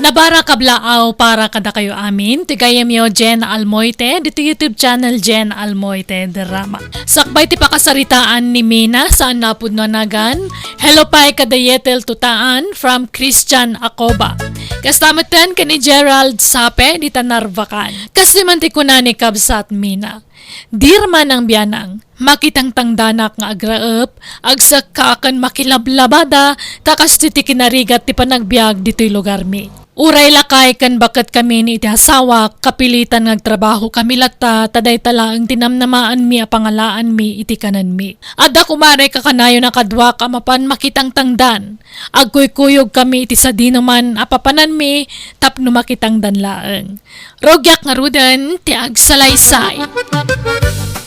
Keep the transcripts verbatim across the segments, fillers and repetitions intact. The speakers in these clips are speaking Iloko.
Nabarak a blaaw para kadakayo amin, ti gayyemyo Jen Almoite, ditoy YouTube channel Jen Almoite Drama. Sakbay ti pakasaritaan ni Mina, saan napudno a nagan, "Hello pay kada Yetel Tutaan" from Christian Acoba. Kasta metten ken ni Gerald Sape, dita Narvacan. Kastoy man ti kuna ni Kabsat Mina. Dear Manang Bianang, makitangtangdanak nga agraep, agsakka ken makilablabada, ta kastoy ti kinarigat ti panagbiag ditoy lugarmi. Uray lakay ken baket kami ni iti asawak, kapilitan nga agtrabaho kami latta, ta dayta laeng ti namnamaanmi a pangalaanmi iti kanenmi. Adda kumare kakanayon a kaduak a mapan makitangtangdan. Agkuykuyog kami iti sadinoman a papananmi tapno makitangdan laeng. Rugiak ngaruden ti agsalaysay.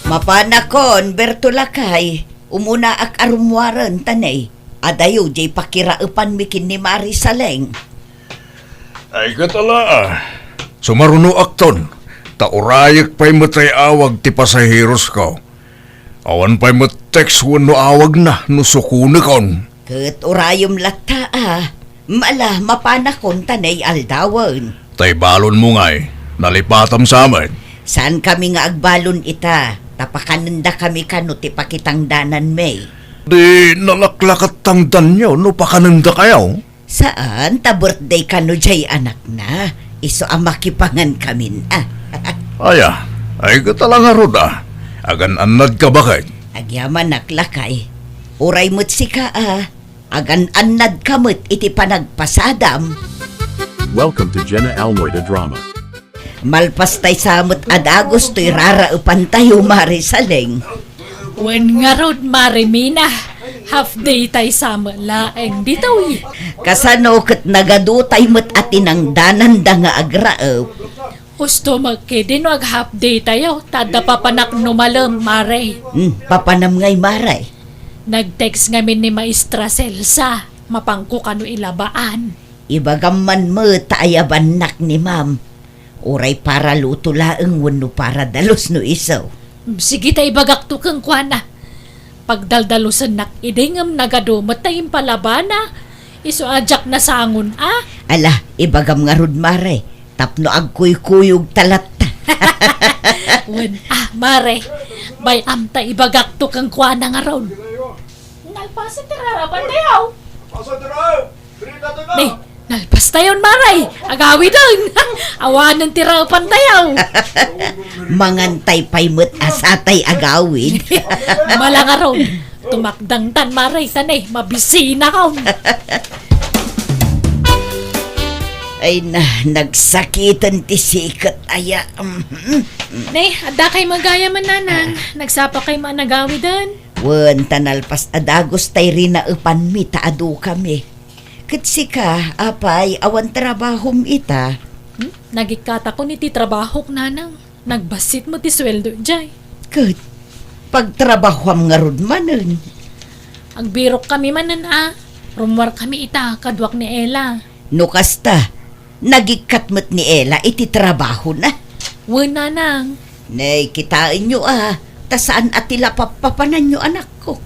Mapanakon, Berto lakay, umunaak a rummuaren ta ne, adayo diay pakiraepanmi ken ni Mari Saleng. Ay, ket ala, a. Sumarunoakton, ta urayek pay met ti awag ti pasaherosko. Awan pay met text wenno awagna no sukonekon. Ket urayem latta, a. Ala, mapanakon ta ne aldawen. Tay balonmo ngay, nalipatam sa met. Saankami nga agbalon ita, ta pakanendakami kano ti pakitangdananmi. Di nalaklakat tangdanyo no pakanendakayo? Saan, ta birthday kano diay anakna, isu a makipangankamin a. Aya, ay ket ala ngarud a. Agan-annadka baket? Agyamanak lakay. Uray met sika a. Agan-annadka met iti panagpasadam. Welcome to Jenna Almoy the Drama. Malpas tay sa met a dagus toy raraepantayo, Mari Saleng. Wen ngarud, Mari Mina, half day tay sa met laeng ditoy. Kasano ket nagadu tay met a tinangdananda nga agraep? Husto met ketdi no ag-half day tayo, ta adda papanak no malem, Mare. Hmm, papanam ngay, Mare? Nag-text ngamin ni Maestra Celsa, mapanko kano ilabaan. Ibagam man met ta ayabannak ni Ma'am. Uray para luto laeng wenno para dalus no isu. Sige ta ibagakto kenkuana. Pagdaldalusennak idi ngem nagadu met ta impalabana. Isu a diak nasangon a. Ala, ibagam ngarud, Mare, tapno agkuykuyog ta latta. Wen a, Mare, bay-am ta ibagakto kenkuana ngarud. Nalpasen ti raraepantayo. Ne, nalpastayon, Mare. Agawiden. Awanen ti raepantayo. Mangantay pay met a satay agawid. Malangaron. Tumakdangtan, Mare, ta ne, mabisinakon. Ay na, nagsakiten ti siket aya. Mhm. Ne, adda kay magayam, Nanang. Nagsapa kay man agawiden. Wen, ta nalpas a dagus tay rinaepanmi ta adukami. Ket sika, apay, awan trabahom ita? Hmm? Nagikkatakon iti trabahok, Nanang. Nagbassit met ti sueldo idiay. Ket pagtrabahoam ngarud manen? Agbirokkami manen a. Rummuarkami ita kaduak ni Ella. No kasta, nagikkat met ni Ella iti trabahona. Wen, Nanang. Ne, kitaenyo a, ta saan a ti lapappapananyo, anakko.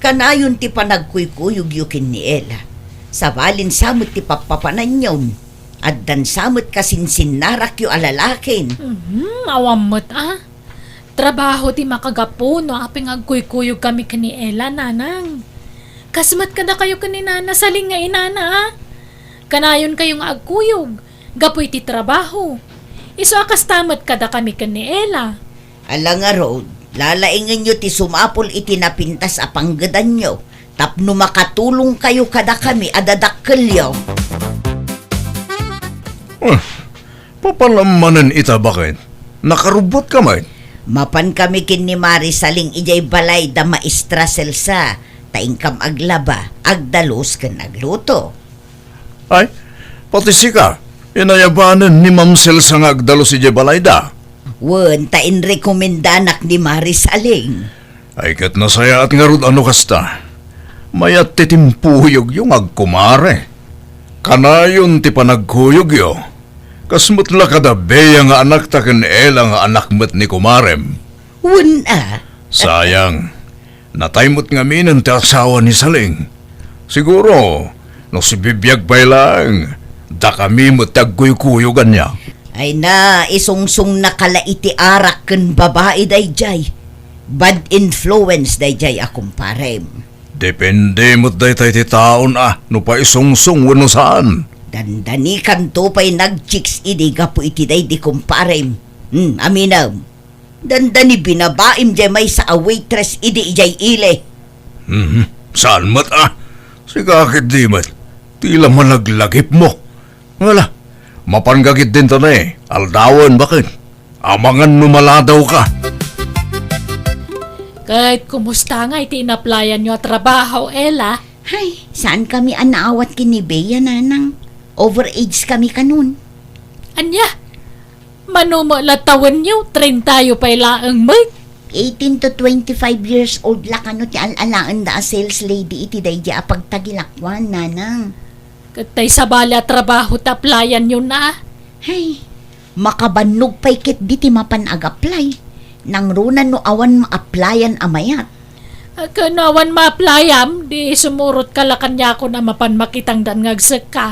Kanayon ti panagkuykuyogyo ken ni Ella. Sabalin sa met ti pappapananyon. Addan sa met kasinsinnarakyo a lalakin. Mhm, awan met a. Trabaho ti makagapu no apay nga agkuykuyog kami ken ni Ella, Nanang. Kas met kadakayo ken ni Nana Saling nga inana a. Kanayon kayo nga agkuyog gapu iti trabaho. Isu a kasta met kadakami ken ni Ella. Ala ngarud, lalaingenyo ti sumapul iti napintas a panggedanyo tapno makatulongkayo kadakami a dadakkelyo. Ah, papanam manen ita baket? Nakarubbotka met? Mapan kami ken ni Mari Saling idiay balay da Maestra Celsa, ta inkam aglaba, agdalus ken agluto. Ay, pati sika, inayabanen ni Ma'am Celsa nga agdalus idiay balayda? Wen, ta inrekomendanak ni Mari Saling. Ay, ket nasayaat ngarud a no kasta. Mayat ti timpuyogyo nga agkumare. Kanayon ti panagkuyogyo. Kas met la kada Bea nga anakta ken Ella nga anak met ni kumarem. Wen a. Sayang. Natay met ngaminen ti asawa ni Saling. Siguro, no sibibiag pay laeng, Dakami met ti agkuykuyog ania. Ay na, isungsongna ka la iti arak ken babai daydiay. Bad influence daydiay a kumparem. Depende met dayta iti taon a no paisungsong wenno saan. Dandanikanto pay nagchicks idi gapu iti daydi kumparem. Hmm, aminem. Dandani binabaim jay maysa a waitress idi idiay ili. Mhm. Saan met a? Sika ketdi met. Ti la malaglagipmo. Ngala, mapanka ketdin ta ne, aldawen baket. Amangan no maladawka. Ket kumusta ngay ti inaplayanyo a trabaho, Ella? Hay, saan kami a naawat ken ni Bea, nanang. Overage kami kanon. Ania? Mano met la tawenyo, treintayo pay laeng met. Eighteen to twenty-five years old la kano ti al-alaenda a sales lady iti daydi a pagtagilakoan, nanang. Ket tay sabali a trabaho ti aplayanyo na? Hay, makabannog pay ketdi ti mapan ag-apply. Nangruna no awan ma-applyan a mayat. Ket no awan ma-applyam, di sumurotka la kaniakon a mapan makitangdan nga agsekka.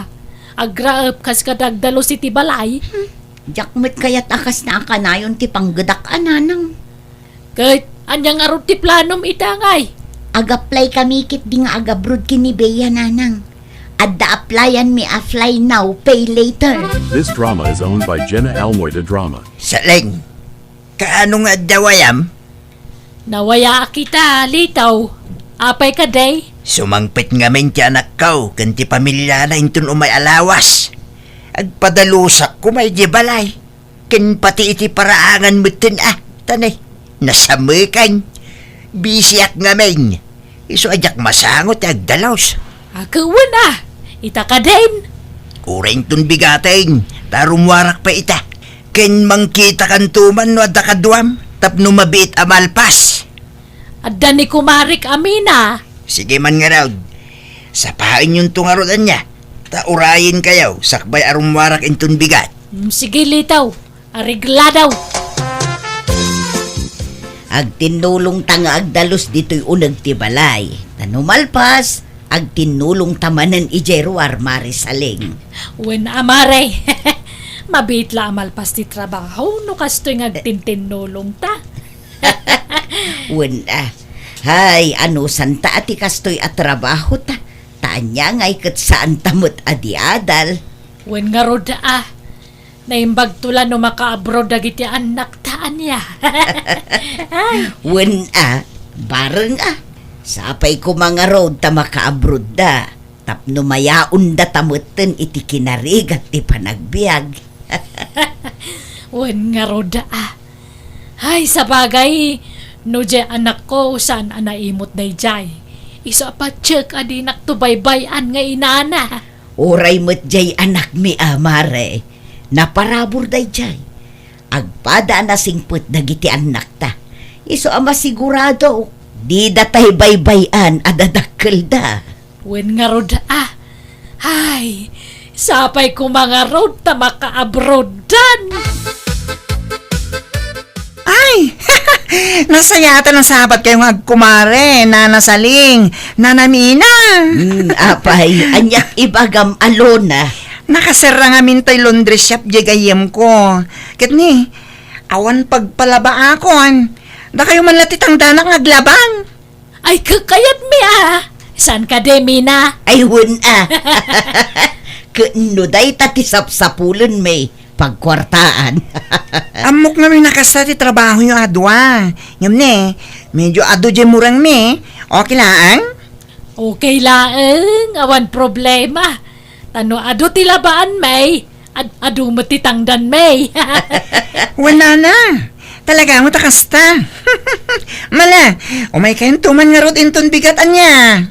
Agraep kas kadagdalus iti balay. Hmm. Diak met kayat a kasta a kanayon ti panggedak a, nanang. Ket ania ngarud ti planom ita ngay? Ag-apply kami ketdi nga agabroad ken ni Bea, nanang. Adda applyan mi a fly now, pay later. This drama is owned by Jenna Almoy de Drama. Saleng, kaano nga adda wayam? Nawayaak ita, Litaw. Apay kadi? Sumangpet ngamin ti anakko ken ti pamiliana inton umay a lawas. Agpadalusak koma idiay balay. Ken pati iti paraangan metten a, ta ne, nasamekan. Bisiak ngamin. Isu a diak masango ti agdalus. Akewen a, ita kadin. Uray inton bigaten, ta rummuarak pay ita. Ken mangkitakanto man no adda kaduam, tapno mabiit a malpas. Adda ni kumarik Amina. Sige man ngarud. Sapaenyonto ngarud ania. Ta urayenkayo, sakbay a rummuarak inton bigat. Mm, sige, Litaw. Areglado! Agtinnulongta nga agdalus ditoy uneg ti balay. Ta no malpas, agtinnulongta manen idiay ruar, Mare Saleng. Wen a, Mare. Mabiit la a malpas ti trabaho no kastoy nga agtintinnulongta. Wen a. Hay, anusanta a ti kastoy a trabahota. Ta ania ngay ket saanta met a di adal. Wen ngarud a. Naimbagto la no maka-abroad dagiti annakta ania. Ay. Wen a, bareng a. Sapay koma ngarud ta maka-abroadda, tapno mayaondata metten iti kinarigat ti panagbiag. Wen ngarud a. Ay, sabagay, no diay anakko, saan a naimut daydiay. Isu a patiek a dinakto baybay-an nga inana. Uray met diay anakmi a, Mare, naparabur daydiay. Agpada a nasingpet dagiti annakta. Isu a masigurado, dida tay baybay-an a dadakkelda. Wen ngarud a. Ay, sapay koma ngarud ta maka-abroadan. Ay! Nasayaat a nasabatkayo nga agkumare, Nana Saling, Nana Mina. Hmm, apay, aniat ibagam, Alona? Nakaserra ngamin tay laundry shop diay gayyemko. Ket ni, awan pagpalabaakon. Dakayo man la ti tangdanak nga aglaban. Ay, kakayatmi a. Saan kadi, Mina? Ay, wen a. Ket no dayta ti sapsapulenmi, pagkuartaan. Ammok ngamin a kasta ti trabahoyo a dua. Ngem ne, medyo adu diay murengmi. Okay laeng? Okay laeng, awan problema. Ta no adu ti labaanmi, ad-, adu met ti tangdanmi. Wen a, talaga met a kasta. Mala, umaykayonto man ngarud inton bigat ania.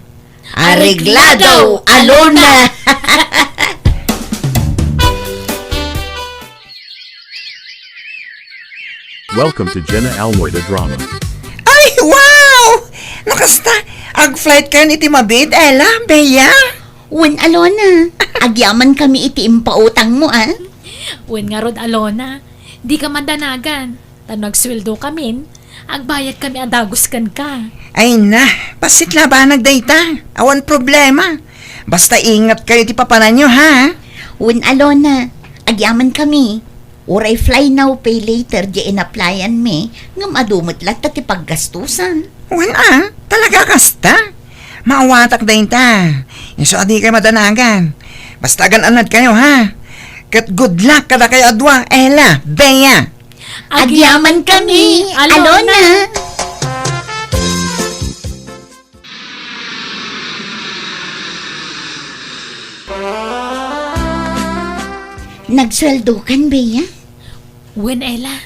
Areglado, Alona! Welcome to Jenna Almoy the Drama. Ay, wow! No kasta, ag-flight kayon iti mabiit, Ella, Bea? Wen, Alona, agyamankami iti impautangmo, a? Wen ngarud, Alona, dika mandanagan. Ta no agsueldokamin, agbayadkami a dagus kenka. Ay na, bassit labanag dayta. Awan problema. Basta ingatkayo ti papananyo, ha? Wen, Alona, agyamankami. Uray fly now, pay later diay inaplayanmi, ngem adu met latta ti paggastusan. Wen a, talaga kasta? Maawatak dayta. Isu a dikay madanagan. Basta agan-anadkayo, ha? Ket good luck kadakayo a dua, Ella, Bea. Agyamankami, Alona. Nagsueldokan, Bea? Wen, Ella.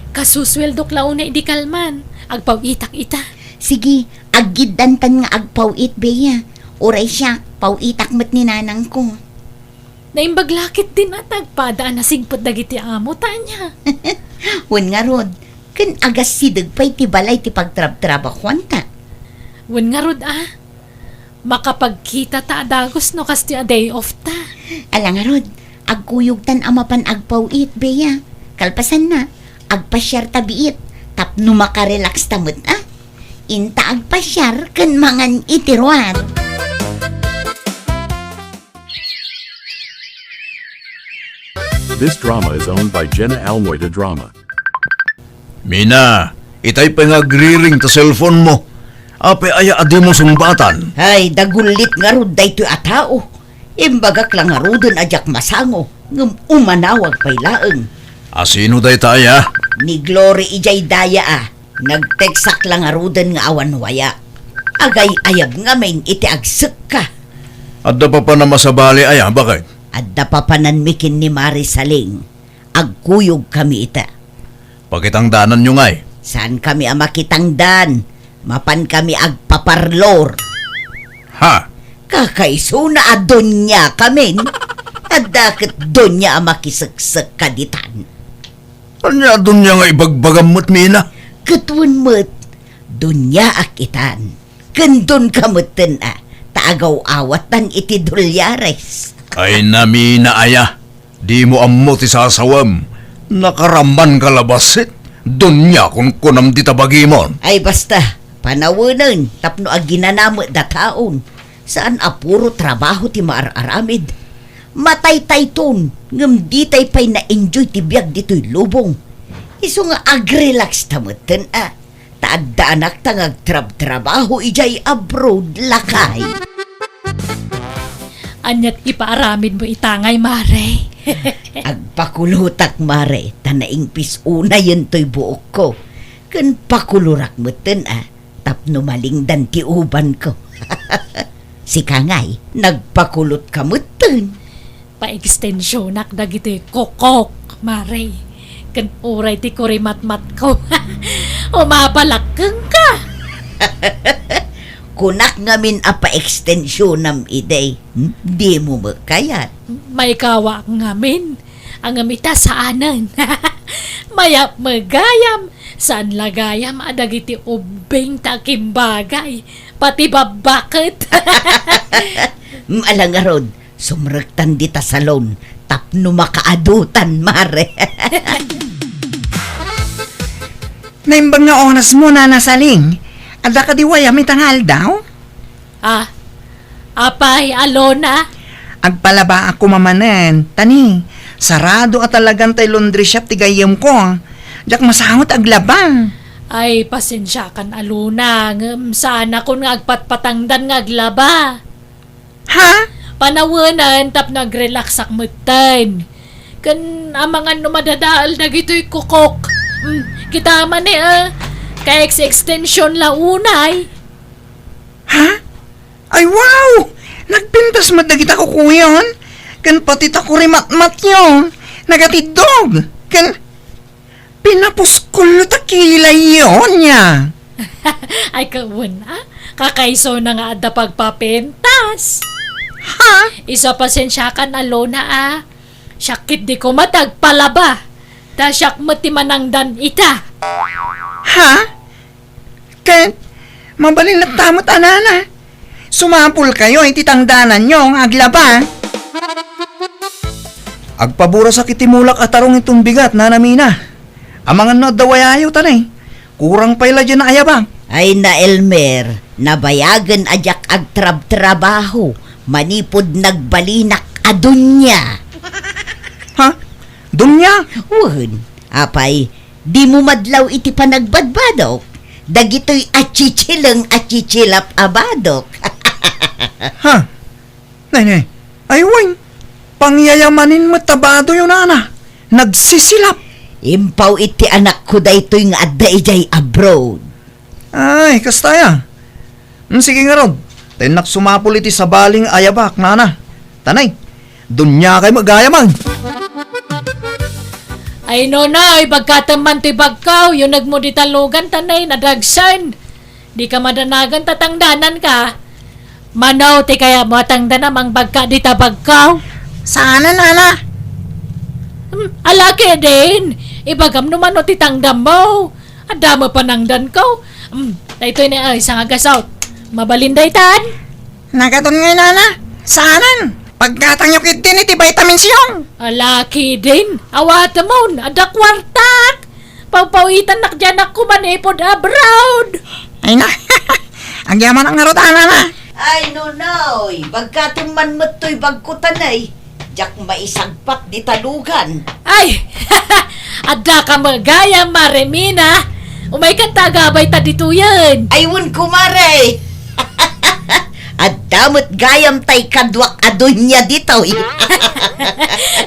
Kasusueldok la unay idi kalman. Agpaw-itak ita. Sige, aggiddantan nga agpaw-it, Bea. Uray siak, paw-itak met ni nanangko. Naimbag la ketdin a ta agpada a nasingpet dagiti amo, ta ania? Wen ngarud, ken agasideg pay ti balay ti pagtrabtrabahuanta. Wen ngarud a, makapagkita ta a dagus no kastoy a day off ta. Ala ngarud, agkuyogtan a mapan agpaw-it, Bea. Kalpasanna, agpasiar ta biit, tapno makarelax ta met a. Inta agpasiar ken mangan iti ruar. This drama is owned by Jenna Almoy de Drama. Mina, itay pay nga agriring ta cellphone mo. Apay aya a dimo sungbatan? Ay, dagullit ngarud daytoy a tao. Imbagak la ngaruden a diak masango, ngem umanawag pay laeng. A sino dayta aya? Ni Glory idiay daya a. Nag-textak la ngaruden nga awan wayak. Agay-ayab ngamin iti agsekka. Adda papanan a sabali aya, baket? Adda papananmi ken ni Mare Saling. Agkuyogkami ita. Pakitangdananyo ngay? Saankami a makitangdan. Mapankami agpaparlor. Ha? Kakaisuna a doniakamin. Adda ket donia a makiseksek kaditan. Ania a donia nga ibagbagam met, Mina? Ket wen met, doniaak itan. Ken donka metten a, ta agaw-awattan iti dolyares. Ay, Mina aya, dimo ammo ti sasawem. Nakaramanka la bassit, donia kunkunam dita bagimon. Ay, basta, panawenen tapno aginana met dataon. Saan a puro trabaho ti maar-aramid. Mataytayton, ngem ditay pay na-enjoy ti biag ditoy lubong. Isu nga agrelax ta metten a, ta addaanakta nga agtrabtrabaho idiay abroad, lakay. Aniat ipaaramidmo ita ngay, Mare? Agpakulotak, Mare, ta naingpis unayen toy buokko. Ken pakulorak metten a, tapno malingdan ti ubanko. Sika ngay, nagpakulotka metten. Paekstensionak dagiti kukok, Mare. Ken uray ti kurimatmatko. Umapalak kenka. Kunak ngamin a paekstensionam idi. Hmm? Dimo met kayat. Maikawak ngamin. Ngem ita saanen. Mayat met gayam, saan la gayam a dagiti ubbing ta akimbagay, pati babba ket. Mm, ala ngarud, sumrektan dita salon tapno makaadutan, Mare. Naimbag nga orasmo, Nana Saling. Adda kadi wayam ita nga aldaw? Ah, apay, Alona? Agpalabaak koma manen, ta ni, sarado a talagan tay laundry shop ti gayyemko. Diak masango ti aglaba. Ay, pasensiakan, Alona, ngem saanakon nga agpatpatangdan nga aglaba. Ha? Panawenen tapno agrelaxak metten. Ken amangan no madadael dagitoy kukok. Mm, kita man ni, ah, ka-ex-extension la unay. Ha? Ay, wow! Nagpintas met dagita kukuyon, ken pati ta kurimatmatyo, nagatiddog, ken pinapuskol ta kilayyo nia. Ay, kawen, ah? Kakaisuna nga adda pagpapintas. Ha? Isu a pasensiakan, Alona, ah. Siak ketdi koma ti agpalaba. Ta siak met ti manangdan ita. Ha? Ket, mabalin latta met a nana. Sumapulkayo iti tangdananyo nga aglaba. Agpaburasak iti mulak a tarong iton bigat, Nana Mina. Amangan no adda wayayo, ta ni, kurang pay la diay naayabak. Ay na, Elmer, nabayagen a diak agtrabtrabaho manipud nagbalinak a dunia. Doña? Wen, apay, dimo madlaw iti panagbadbadok dagitoy atsitsileng a tsitsilap a badok? Ha? Nay, nay. Ay, wen. Pangyayamanin met a badoyo, nana. Nagsisilap. Impaw iti anakko daytoy nga adda idiay abroad. Ay, kasta aya. Hmm, sige ngarud. Ta innak sumapul iti sabali nga ayabak, nana. Tanay, doñakay met gayam, ay. Ay, Nonoy, bagkatem man ti bagkaw, yunegmo di talugan, tanay, nadagsen. Dika madanagan ta tangdananka. Mano ti kayatmo a tangdanam, mangbagka dita bagkaw? Saanen, nana. Hmm, ala ketdin. Ibagam no mano ti tangdammo. Adda met panangdanko. Hmm, daytoy ni, ay, sangagasot. Mabalin daytan? Nagaton ngay, nana. Saanen. Paggatangyo ketdin iti vitamin C. Ala ketdin. Awatemon. Adda kuartak. Pawpawitannak diay anakko manipud abroad. Ay na. Agyamanak ngarud, nana. Ay, Nonoy, bagkatem man met toy bagko, tanay. Diak maisagpat di talugan. Ay, addaka met gayam, Mare Mina. Umaykan ta agabay ta ditoyen. Ay, wen, kumare. Adda met gayam tay kaduak a doña ditoy.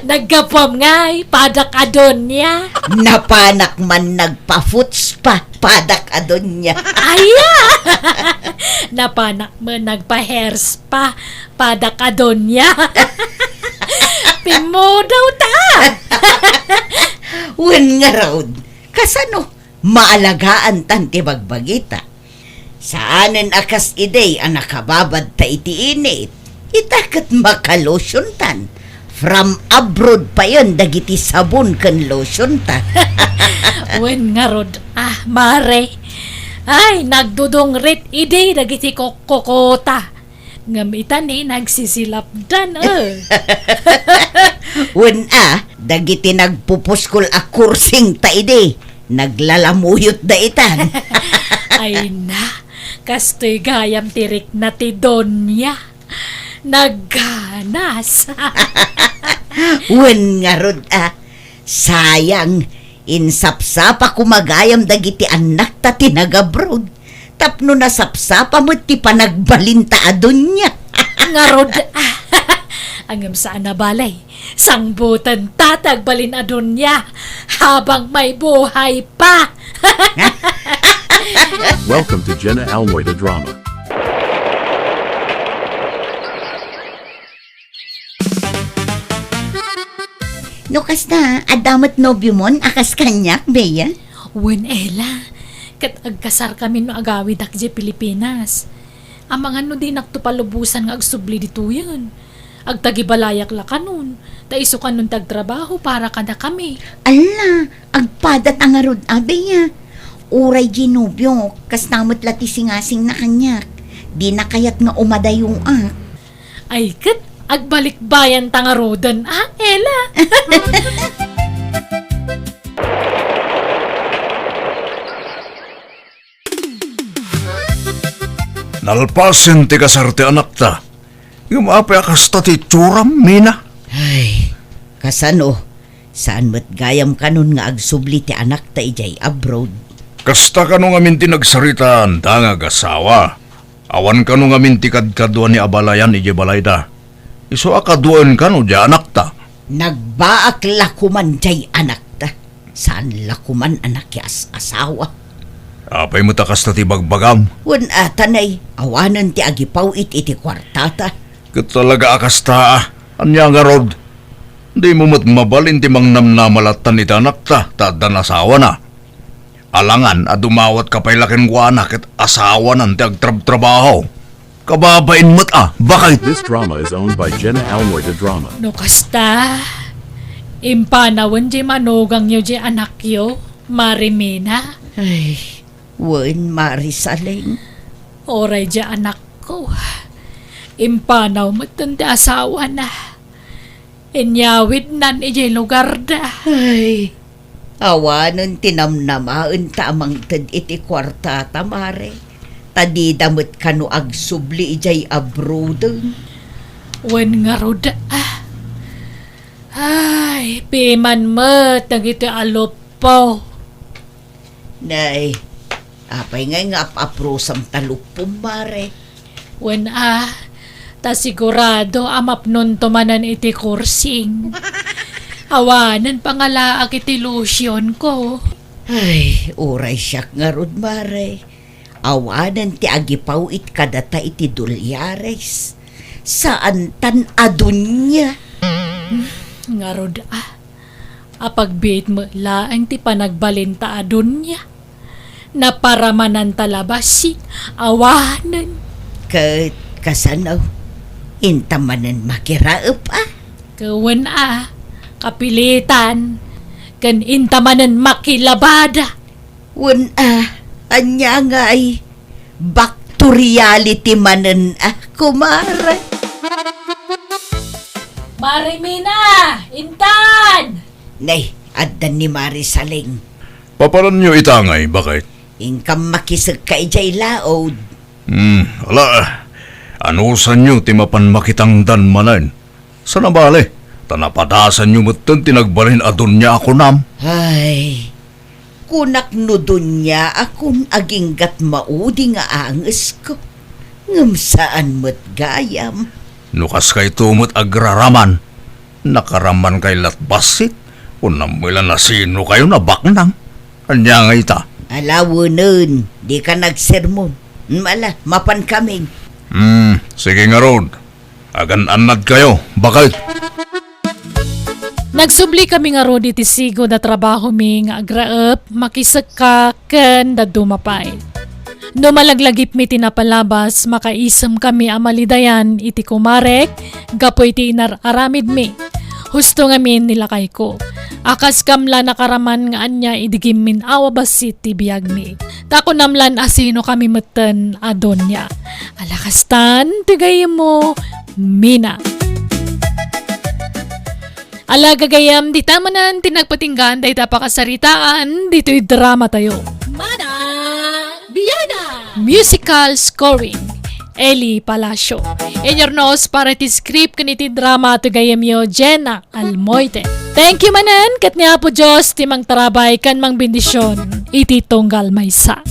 Naggapuam ngay, padak a doña. Napanak man nagpa-foot spa, padak a doña. Aya! Napanak man nagpa-hair spa, padak a doña. Pimmudaw ta! Wen ngarud, kasano? Maalagaantan ti bagbagita. Saanen a kas idi a nakababadta iti init. Ita ket makalotiontan. From abroad payen dagiti sabon ken lotionta. Wen ngarud, ah, mare. Ay, nagdudungrit idi dagiti kokkokota. Ngem ita ni nagsisilapdan, eh. Wen a, dagiti nagpupuskol a kursingta idi, naglalamuyotda itan. Ay na, kastoy gayam ti rikna ti doña. Nagganas. Wen ngarud a, sayang, insapsapa koma gayam dagiti annakta ti nagabroad. Tapno nasapsapa met ti panagbalinta a doña. Ngarud, ah, ngem saan a bale, sangbutenta ti agbalin a doña habang may buhay pa. Welcome to Jenna Almoy the Drama. No kasta, adda met nobiomon a kas kaniak, Bea? Wen, Ella. Ket agkasarkami no agawidak idiay Pilipinas. Amangan no dinakto palubosan nga agsubli ditoyen. Agtagibalayak la kanon, ta isu kanon ti agtrabaho para kadakami. Alla, agpadata ngarud a, Bea. Uray diay nobiok, kasta met la ti singasingna kaniak. Dina kayat nga umadayoak. Ay ket, agbalikbayanta ngaruden a, Ella. Nalpasen ti kasar ti anakta. Ngem apay a kasta ti itsuram, Mina? Ay, kasano? Saan met gayam kanon nga agsubli ti anakta idiay abroad? Kasta kano ngamin ti nagsaritaanda nga agasawa. Awan kano ngamin ti kadkaduan ni abalayan idiay balayda. Isu a kaduaen kano diay anakta. Nagbaak la koman diay anakta. Saan la koman a nakias-asawa. Apay met a kasta ti bagbagam? Wen a, tanay, awanen ti agipaw-it iti kuartata. Ket talaga a kasta a. Ania ngarud? Dimo met mabalin ti mangnamnama lattan iti anakta ta addan asawana. Alangan a dumawatka pay la kenkuana ket asawanan ti agtrabtrabaho. Kababain met a, bakay. This drama is owned by Jenna Almoy the Drama. No kasta, impanawen diay manugangyo diay anakyo, Mare Mina? Ay, wen, Mare Saleng. Uray diay anakko, impanaw metten ti asawana. Inyawidnan idiay lugarda. Ay, awanen ti namnamaenta a mangted iti kuartata, Mare. Ta dida met kano agsubli idiay abroaden. Wen ngarud a. Ay, Ay, piman met dagiti aluppo. Nay, apay ngay nga ap-aprosam ta luppom, Mare? Wen a, ta sigurado a mapnonto manen iti kursing. Awanen pangalaak iti lotionko. Ay, uray siak ngarud, Mare. Awanen ti agipaw it kadata iti dolyares. Saantan a donia. Ngarud a, apagbiit met laeng ti panagbalinta a donia. Naparamananta la bassit, awanen. Ket kasano? Inta manen makiraep a? Ket wen a, kapilitan, ken inta manen makilabada. Wen a, ania ngay? Back to reality manen a, kumare. Mare Mina, intan! Nay, addan ni Mare Saleng. Paparanyo ita ngay, baket? Inkam makisekka idiay laod. Hmm, ala, anusanyo ti mapan makitangdan manen? Sana bale, ta napadasanyo metten ti nagbalin a donia a kunam. Ay, kunak no donia a kun aginggat maudi nga angesko, ngem saan met gayam. No kaskayto met agraraman, nakaramankay lat bassit, kunam met la nasinokayo nabaknang. Ania ngay ita? Ala wenen, dika nagsermon. Ala, mapankamin. Hmm, sige ngarud. Agan-annadkayo, baket. Nagsublikamin ngarud iti sigud a trabahomi nga agraep, makisekka ken dadduma pay. No malaglagipmi ti napalabas, makaisemkami a malidayan iti kumarek gapu iti inar-aramidmi. Husto ngamin ni lakayko. A kas kam la nakaraman nga ania idi gimmin-awa bassit ti biagmi. Ta kunam lan a sinokami metten a donia. Ala kastan ti gayyemmo, Mina. Ala gagayyem, dita manen ti nagpatinggaan dayta a pakasaritaan ditoy dramatayo. Mana Biana! Musical scoring, Eli Palacio. Inyurnos para iti script ken iti drama ti gayyemyo, Jenna Almoite. Thank you manen, ket ni Apo Dios ti mangtarabay ken mangbendision iti tunggal maysa.